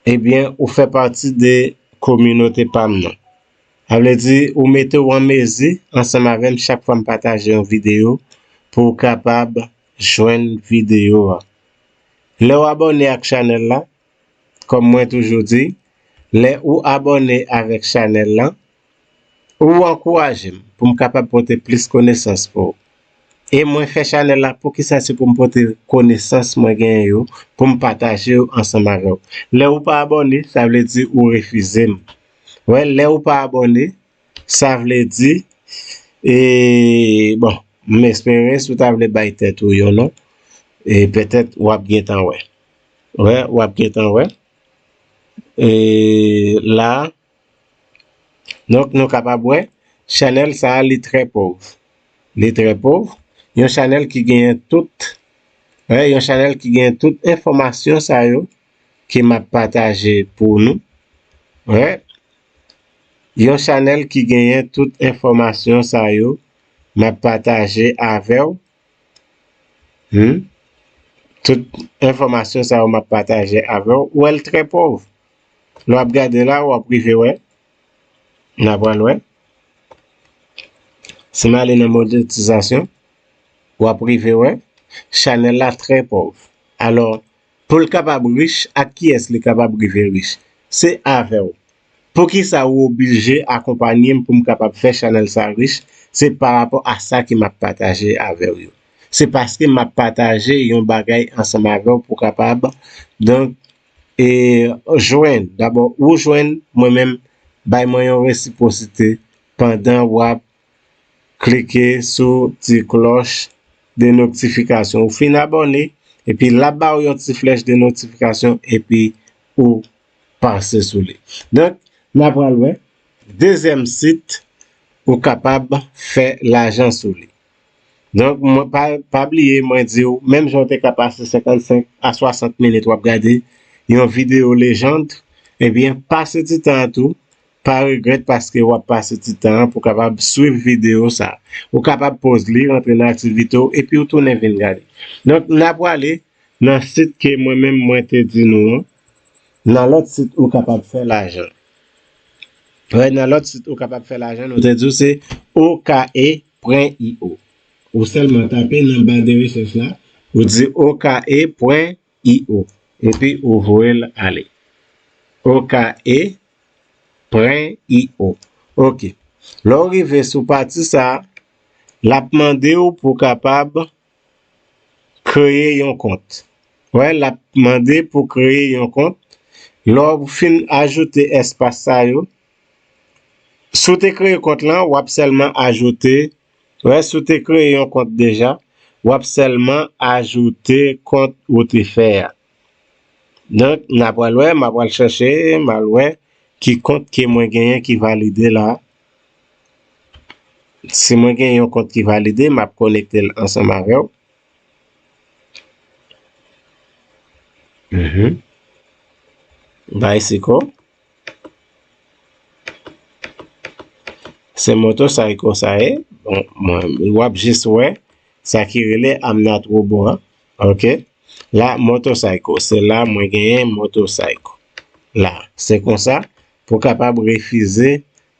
ebyen, ou fè pati de kominote pa m nan. Sa vle di, ou mete w an mezi ansanm avè m chak fwa m pataje yon videyo pou w kapab jwenn videyo a. Lè w abòne ak chanèl la, kòm mwen toujou di, lè ou abòne avèk chanèl la, ou ankouraje m pou m kapab pote plis konesans pou ou. E mwen fè chanèl la, poukisa se pou m pote konesans mwen genyen yo, pou m pataje yo ansanm avè w. Lè ou pa abòne, sa vle di ou refize m. Wè, lè ou pa abòne, sa vle di, e, bon, m espere si w ta vle bay tèt ou yon non, e petèt w ap gentan wè. Wè, w ap gentan wè. E la, donk, nou kapab wè, chanèl sa a, li trè pòv. Li trè pòv. Yon chanèl ki genyen tout, wè, yon chanèl ki genyen tout enfòmasyon sa yo ke m ap pataje pou nou. Wè, yon chanèl ki genyen tout enfòmasyon sa yo m ap pataje avè w. Hmm? Tout enfòmasyon sa yo m ap pataje avè w. Ou wè l trè pòv. Lè w ap gade la, w ap rive wè. N a pral wè. Si m ale nan monetizasyon, w ap rive wè. Chanèl la trè pòv. Alò, pou l kapab rich, ak kiyès li kapab rive rich? Se avè w. Poukisa ou oblije akonpanye m pou m kapab fè chanèl sa rich? Se pa rapò a sa ke m ap pataje avè w yo. Se paske m ap pataje yon bagay ansanm avè w pou kapab, donk, e, jwenn. Dabò, ou jwenn, mwen menm, bay mwen yon resipwosite pandan w ap klike sou ti klòch de notifikasyon. Ou fin abòne, epi l ap ba w yon ti flèch de notifikasyon, epi ou pase sou li. Donk, n a pral wè dezyèm sit ou kapab fè lajan sou li. Donk, mwen pa, pa bliye, mwen di w, menm jan w te ka pase senkannsenk a swasant minit w ap gade yon videyo lejand, ebyen, pase ti tan an tou, pa regrèt paske w ap pase ti tan an pou w kapab swiv videyo sa. Ou kapab poz li, rantre nan aktivite w, epi w tounen vin gade. Donk, n a prale nan sit ke mwen menm mwen te di nou an. Nan lòt sit ou kapab fè lajan. Wè, nan lòt sit ou kapab fè lajan, nou te di w se O K E pwen I O. Ou sèlman tape nan ba de rechèch la, ou di O K E pwen I O, epi ou voye l ale. O K E pwen I O. Ok. Lè w rive sou pati sa a, l ap mande w pou w kapab kreye yon kont. Wè, l ap mande pou w kreye yon kont. Lè w fin ajoute espas sa yo, si w te kreye kont lan, w ap sèlman ajoute, wè, si w te kreye yon kont deja, w ap sèlman ajoute kont ou te fè a. Donk, n a pral wè, m a pral chèche, m al wè ki kont ke mwen genyen ki valide la. Si mwen gen yon kont ki valide, m ap konekte l ansanm avè w. Mhm. Bicycle. Se motocycle sa ye. Bon, mwen, w ap jis wè sa ki rele I'm not robot an. Ok. La, motocycle. Se la mwen genyen motocycle. La, se konsa pou w kapab refize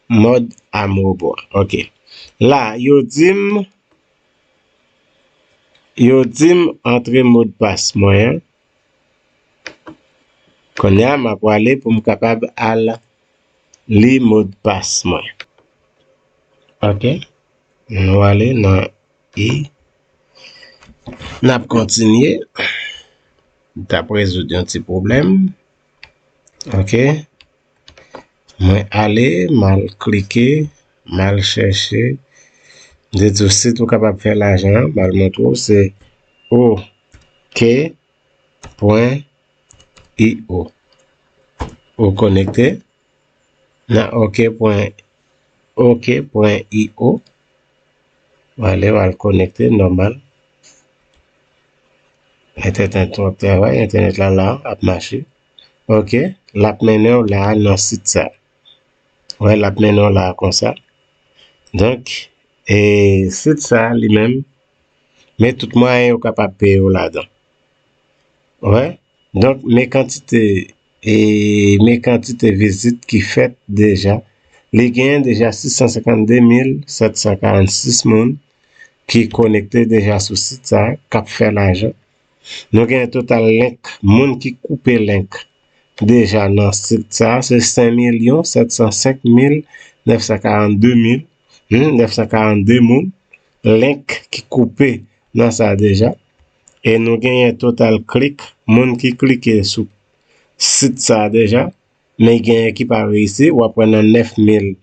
mòd I'm robot an. Ok. La, yo di m, yo di m antre modpas mwen an. Kounye a, m ap prale pou m kapab al li modpas mwen. Ok. Nou ale nan i. N ap kontinye. T ap rezoud yon ti pwoblèm. Ok. Mwen ale, m al klike, m al chèche. M te di w sit ou kapab fè lajan an, m al montre w se O K pwen I O. Ou konekte nan O K pwen, O K pwen I O. W ale, w al konekte nòmal. Entènèt w ap travay, entènèt la la ap mache. Ok, l ap mennen w la nan sit sa. Wè, l ap mennen w la konsa. Donk, e sit sa li menm, men tout mwayen yo kapab peye w ladan. Wè, donk, men kantite, e men kantite vizit ki fèt deja. Li genyen deja sis san senkannde mil sèt san karannsis moun ki konekte deja sou sit sa, k ap fè lajan. Nou gen total link, moun ki koupe link deja nan sit sa, se senk milyon sèt san senk mil nèf san karannde mil, hmm, nèf san karannde moun, link ki koupe nan sa deja. E nou genyen total klik, moun ki klike sou sit sa deja, men genyen ki pa reyisi, w ap wè nan nèf mil,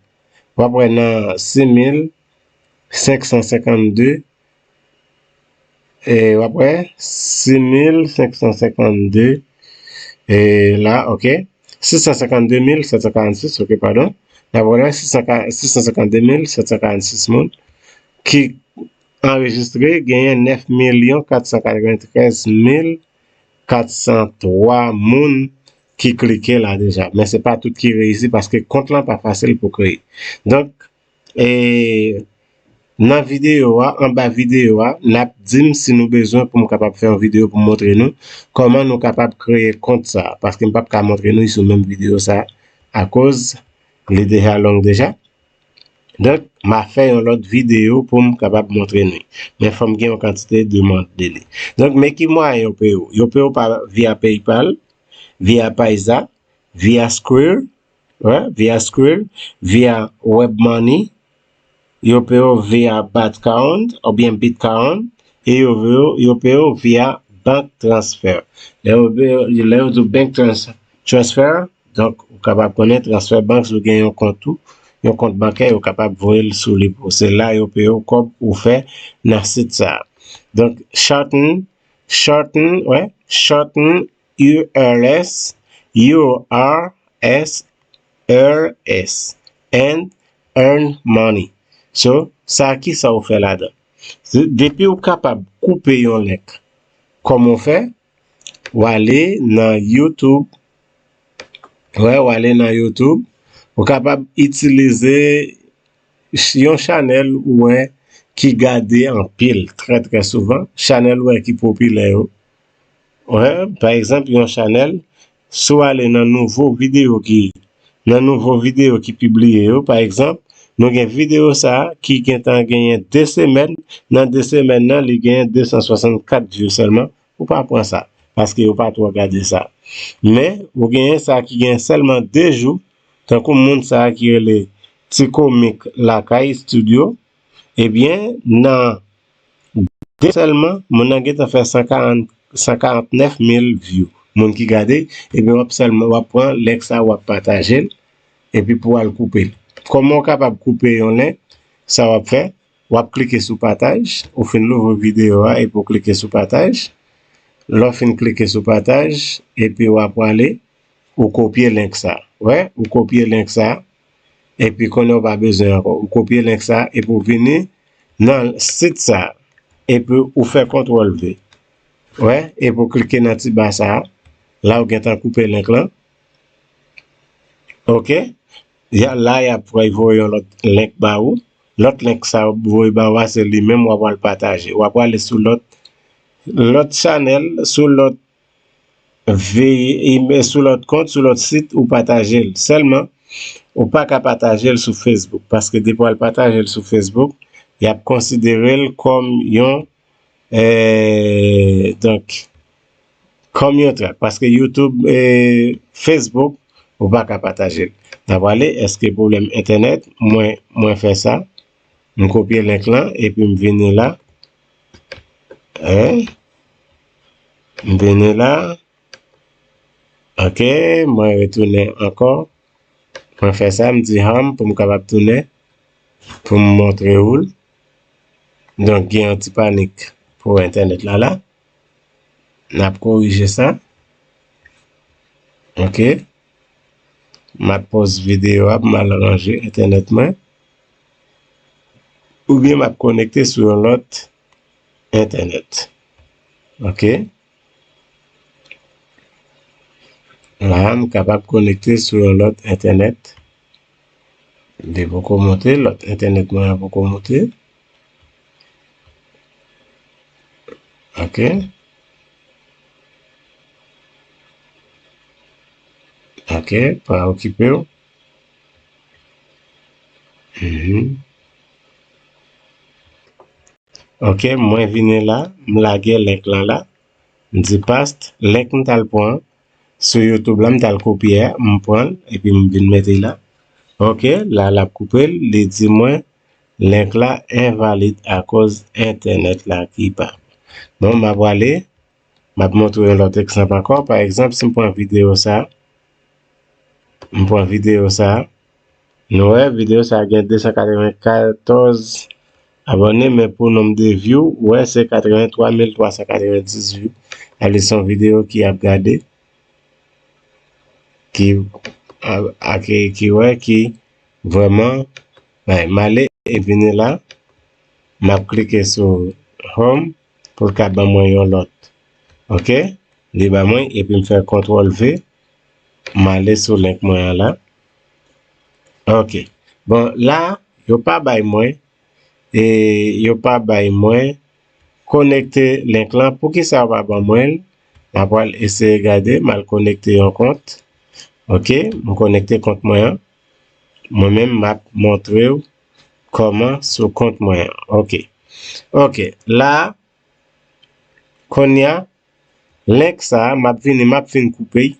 w ap wè nan sis mil senk san senkannde, e w ap wè sis mil senk san senkannde, e la, ok, sis san senkannde mil sèt san karannsis, ok, padon, n ap wè sis san, sis san senkannde mil sèt san karannsis moun ki anrejistre, genyen nèf milyon kat san katreventrèz mil kat san twa moun ki klike la deja. Men se pa tout ki reyisi paske kont lan pa fasil pou kreye. Donk, e, nan videyo a, anba videyo a, n ap di m si nou bezwen pou m kapab fè yon videyo pou m montre nou kòman nou kapab kreye kont sa. Paske m p ap ka montre nou sou menm videyo sa akoz li deja long deja. Donk, m a fè yon lòt videyo pou m kapab montre nou. Men fò m gen yon kantite demann de li. Donk, men ki mwayen yo peye w? Yo peye w pa via PayPal, via Payza, via Square, wè, via Square, via WebMoney, yo peye w via Bitcoin oubyen Bitcoin, e yo, yo, yo peye w via bank transfer. Lè yo, lè yo di w bank trans-, transfer, donk, ou kapab konnen transfer banks, ou gen yon kont ou, yon kont bankè, yo kapab voye l sou li pou ou. Se la yo peye w kòb ou fè nan sit sa. Donk, shorten, shorten, wè, shorten U R S, U R S, R S, and earn money. So, sa ki sa ou fè ladan? Se, depi ou kapab koupe yon link, kòman w fè? W ale nan YouTube. Wè, w ale nan YouTube. Ou kapab itilize ch- yon chanèl ou wè ki gade anpil, trè, trè souvan. Chanèl ou wè ki popilè yo. Wè, pa egzanp, yon chanèl, si w ale nan nouvo videyo ki, nan nouvo videyo ki pibliye yo, pa egzanp, nou gen videyo sa a ki gentan genyen de semèn, nan de semèn nan, li genyen de san swasannkat view sèlman, ou pa pran sa, paske yo pa twò gade sa. Men, ou genyen sa ki gen sèlman de jou, tankou moun sa a ki rele Ti Komik Lakay Studio, ebyen, nan de sèlman, moun nan gentan fè san karant, san karant nèf mil view. Moun ki gade, ebyen, w ap sèlman, w ap pran link sa, w ap pataje l, epi pou w al koupe l. Kòman w kapab koupe yon link? Sa w ap fè, w ap klike sou pataj, ou fin louvri videyo a, epi w klike sou pataj. Lè w fin klike sou pataj, epi w ap prale, ou kopye link sa. Wè, ou kopye link sa, epi konnen w pa bezwen ankò. Ou kopye link sa, epi w vini nan sit sa, epi ou fè kontwòl V. Wè, epi w klike nan ti ba sa, la ou gentan koupe link lan. Ok? Ya, la, y ap voye yon lòt link ba ou. Lòt link sa yo voye ba ou a, se li menm w ap al pataje. W ap ale sou lòt, lòt chanèl, sou lòt veye, sou lòt kont, sou lòt sit, ou pataje l. Sèlman, ou pa ka pataje l sou Facebook, paske depi w al pataje l sou Facebook, y ap konsidere l kòm yon, eh, donk, kòm yon trak, paske YouTube e Facebook, ou pa ka pataje l. N a prale, èske pwoblèm entènèt? Mwen, mwen fè sa. M kopye link lan, epi m vini la. Hein? M vini la. Ok, mwen retounen ankò. Mwen fè sa, m di home pou m kapab tounen, pou m montre ou l. Donk, gen yon ti panik pou entènèt la la. N ap korije sa. Ok. M ap poz videyo a pou m al ranje entènèt mwen. Oubyen m ap konekte sou yon lòt entènèt. Ok. La, m kapab konekte sou yon lòt entènèt. Li poko monte, lòt entènèt mwen an poko monte. Ok. Ok, pa okipe w. Mhm. Ok, mwen vini la, m lage link lan la. M di paste, link m t al pran sou YouTube la, m t al kopye a, m pran l, epi m vin mete la. Ok, la, l ap koupe l, li di mwen, link la invalid akoz entènèt la ki pa. Bon, m ap prale, m ap montre yon lòt egzanp ankò. Pa egzanp, si m pran videyo sa, m pran videyo sa, nou wè, videyo sa gen de san katrevenkatòz abòne, men pou nonb de view, ou wè, se katrevenntwa mil twa san katrevenndis view. Sa vle di se yon videyo ki ap gade, ki, a, a, ki, ki wè, ki vrèman, bay, m ale e vini la, m ap klike sou home pou l ka ban mwen yon lòt. Ok? Li ba mwen, epi m fè kontwòl V, m ale sou link mwen an la. Ok. Bon, la, yo pa bay mwen, e yo pa bay mwen konekte link lan. Poukisa yo pa ban mwen l? M ap al eseye gade, m al konekte yon kont. Ok, m konekte kont mwen an. Mwen menm, m ap montre w kòman sou kont mwen an. Ok. Ok, la, kounye a, link sa, m ap vini, m ap fin koupe.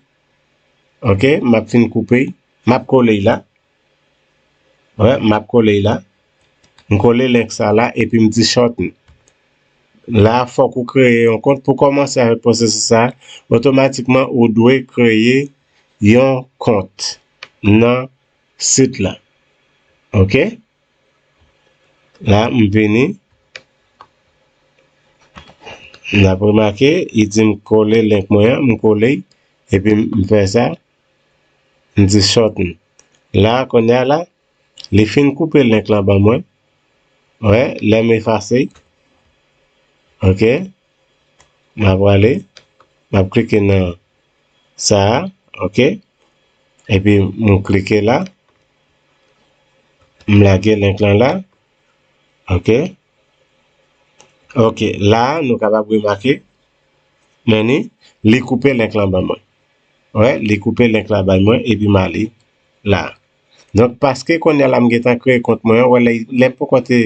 Ok, m ap fin koupe. M ap kole la. Wè, m ap kole la. M kole link sa la, epi m di shorten. La, fòk ou kreye yon kont. Pou kòmanse avèk pwosesis sa, otomatikman, ou dwe kreye yon kont nan sit la. Ok? La, m vini. N ap remake, li di m kole link mwen an, m kole, epi m fè sa, m di shorten. La, kounye a la, li fin koupe link lan ban mwen. Wè, lè m efase, Ok. M ap prale. M ap klike nan sa a. Ok. Epi m klike la. M lage link lan la. Ok. Ok. La a, nou kapab remake. Men ni, li koupe link lan ban mwen. Wè, li koupe link lan ban mwen epi m ale la. Donk, paske kounye a la m gentan kreye kont mwen an, wè, lè, lè m poko te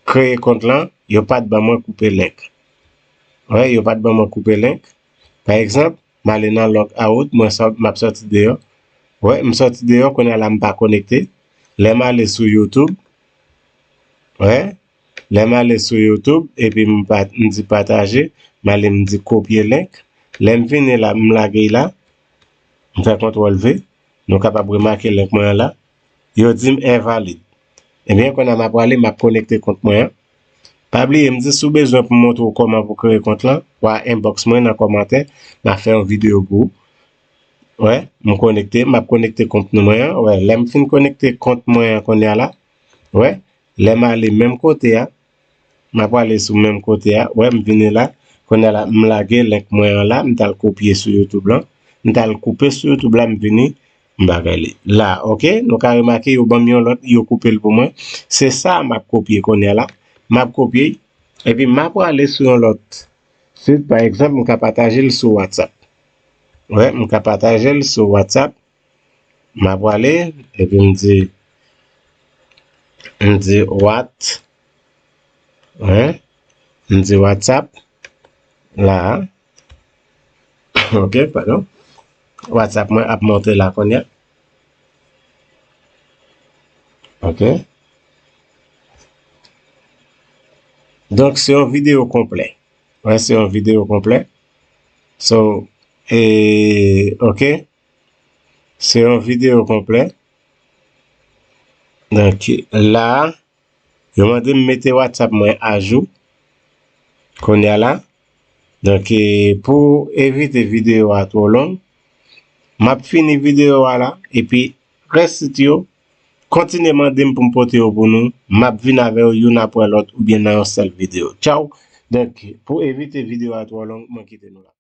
kreye kont lan, yo pa t ban mwen koupe link. Wè, yo pa t ban mwen koupe link. Pa egzanp, m ale nan log out, mwen sò, m ap sòti deyò. Wè, m sòti deyò, kounye a la m pa konekte. Lè m ale sou YouTube, wè, lè m ale sou YouTube, epi m, pat, m di pataje, m ale m di kopye link. Lè m vini la, m lage l la, m fè kontwòl V. Nou kapab remake link mwen an la. Yo di m envalid. Ebyen, kounye a m ap prale, m ap konekte kont mwen an. Pa bliye, m di si w bezwen pou m montre w kòman pou kreye kont lan, w a inbox mwen nan kòmantè, m a fè yon videyo pou ou. Wè, m konekte, m ap konekte kont nou mwen an. Wè, lè m fin konekte kont mwen an kounye a la, wè, lè m ale menm kote a, m ap prale sou menm kote a, wè, m vini la, kounye a la, m lage link mwen an la, m t al kopye sou YouTube lan, m t al koupe sou YouTube la, m vini, m bagay li. La, ok, nou ka remake, yo ban m yon lòt, yo koupe l pou mwen. Se sa m ap kopye kounye a la, m ap kopye, epi m ap prale sou yon lòt sit, pa egzanp, m ka pataje l sou WhatsApp. Wè, m ka pataje l sou WhatsApp. M ap prale, epi m di, m di what, hein? M di WhatsApp, la. Ok, padon. WhatsApp mwen ap monte la kounye a. Ok. Donk, se yon videyo konplè. Wè, se yon videyo konplè. So, e, ok. Se yon videyo konplè. Donk, la, yo mande m mete WhatsApp mwen ajou. Kounye a la. Donk, e, pou evite videyo a twò long, m ap fini videyo a la, epi rès sit yo, kontinye mande m pou m pote yo pou nou. M ap vin avè yo youn apre lòt oubyen nan yon sèl videyo. Tchaw! Donk, pou evite videyo a twò long, mwen kite nou la.